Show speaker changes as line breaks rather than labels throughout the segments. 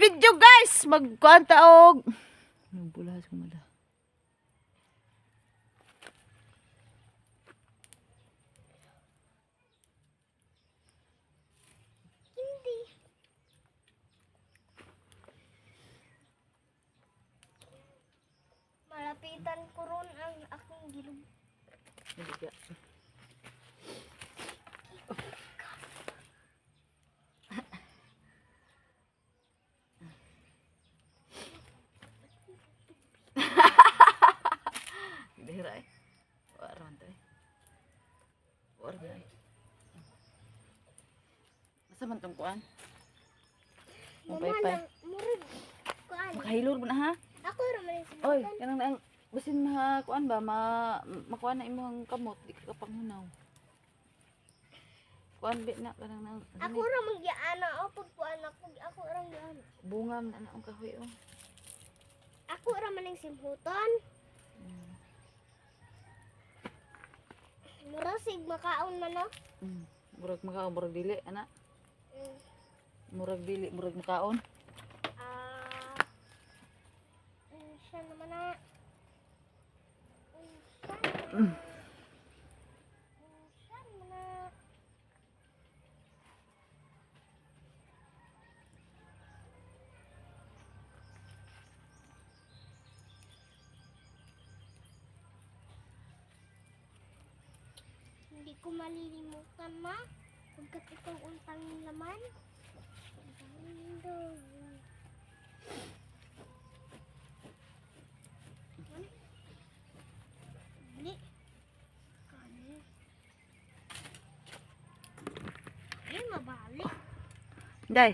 video, guys. Magkuan ta og. Nagbulas ko mala.
Hindi. Malapitan ko ron ang akong gilog.
Naliga. Dihira eh. Wala man to eh. Wala man eh. Asa man tong kuan? Ang
Mama
paypay.
lang, murag. Kuan.
Makahilor mo na ha?
Ako ra man yung
Oy,
sinutan.
kanang ang basin ma kuan ba ma makuan na imong kamot di ka panghunaw. Kuan bi na kanang nang
Ako ra man giana o pag kuan ako, ako ra giana.
Bunga man na ang kahoy oh.
Ako ra man yung simhuton. Murag sig makaon man no.
Murag makaon, murag dili ana. Murag dili, murag makaon.
Ah. Unsa naman na? Unsa naman na? Unsa naman na? Hindi ko malilimutan, ma. Pagkat ikaw ang tanging laman. Ang Dali. Kani. Ay, mabalik.
Day.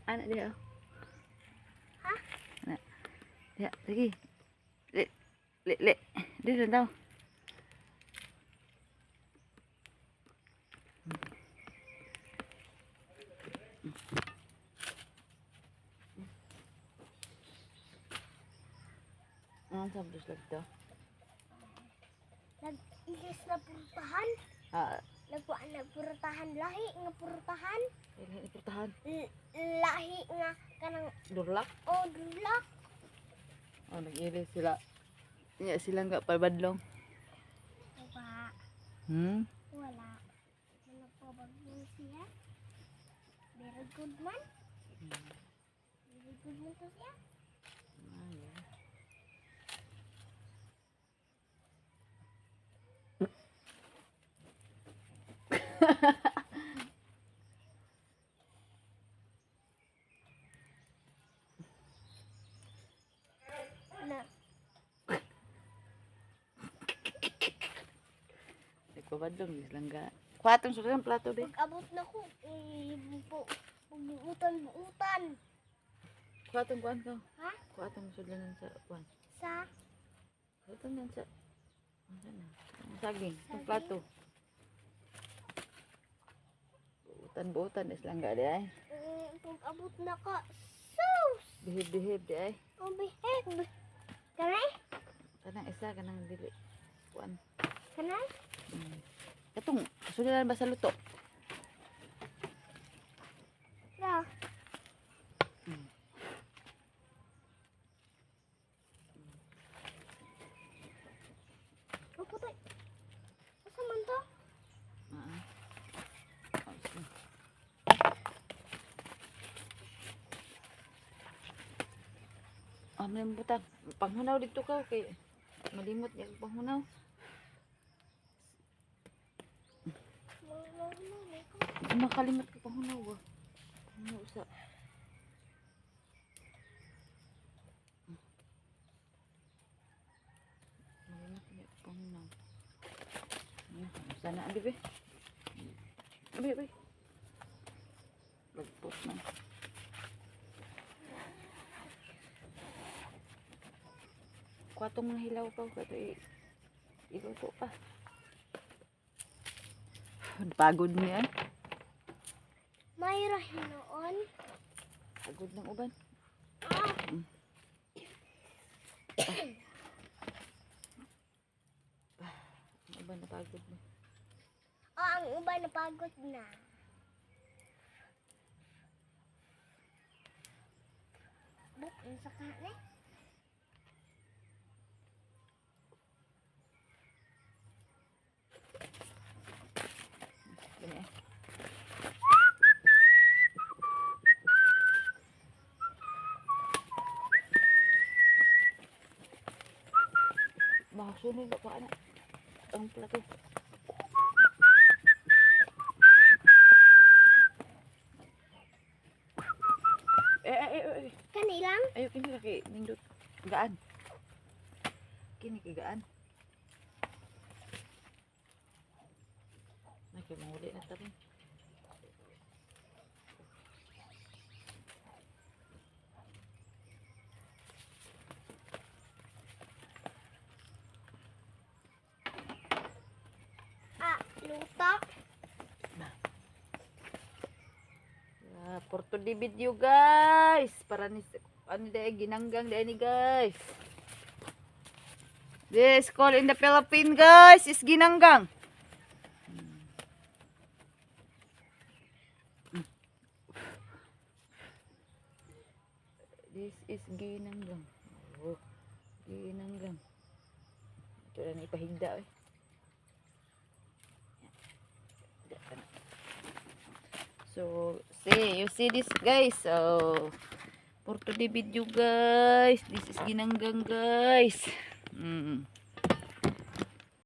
Ana diha. Oh.
Ha?
Ana. Diha, sige. Le le le. Dito daw. Ano sa buslog to?
Nag-ilis na purtahan.
Ah,
Nagkuan na purtahan. Lahi nga purtahan.
kailangan ipurtahan.
Lahi nga kanang
Durlak.
oh, dulak.
Oh, nag-ilis sila. Nya sila nga pabadlong.
Wala. Wala. Ano po bagong siya? Very good man. Very good man to siya.
Ah, yeah.
Na,
Nagpabadlong di silang ga. Kuhatong sa ang plato be.
Pag abot na ko, eh, buutan, buutan.
Kuhatong kuan ko.
Ha?
Kuhatong sudlanan sa kuan.
Sa
Kuhatong nan sa ano na? Ang saging, itong
Saging?
plato. Buutan buutan di silang ga di ay.
Pag abot na ka, sus!
Bihib bihib di ay.
Oh, behave. Kanay?
Kanang isa kanang dili kuan.
Kanay?
Katong sudlanan ba sa luto?
Ra. Oh, putay. Asa man to?
Ah. Oh, sige. Ah, malimbutan. Panghunaw dito ka kay malimot niya ang panghunaw. Makalimot ka panghunaw ba? Panghunaw sa malimot niya ang panghunaw. Sana abi be. Abi abi. Lagpot na. Kuha mga hilaw pa kato iluto pa. Pagod niya.
Mayra hinoon.
Pagod ng uban.
Ah,
Ang uban na pagod na.
Oh, ang uban napagod na. Unsa ka ni?
Gani eh. Makasunog pa ana. Ang plato. Eh, eh, eh, eh.
Kani lang?
Ayo kini ka kay nindot. Gaan. Kini kay gaan. Ay, kay manguli na ta rin.
Ah, luto.
Ah, for today video, guys. Para ni ano dahil ginanggang dahil ni, guys. This call in the Philippines, guys, is ginanggang. This is ginanggang. Oh, ginanggang. Ito na ipahigda eh. Higda ka na. So, see, you see this, guys. So, for today video, guys. This is ginanggang, guys.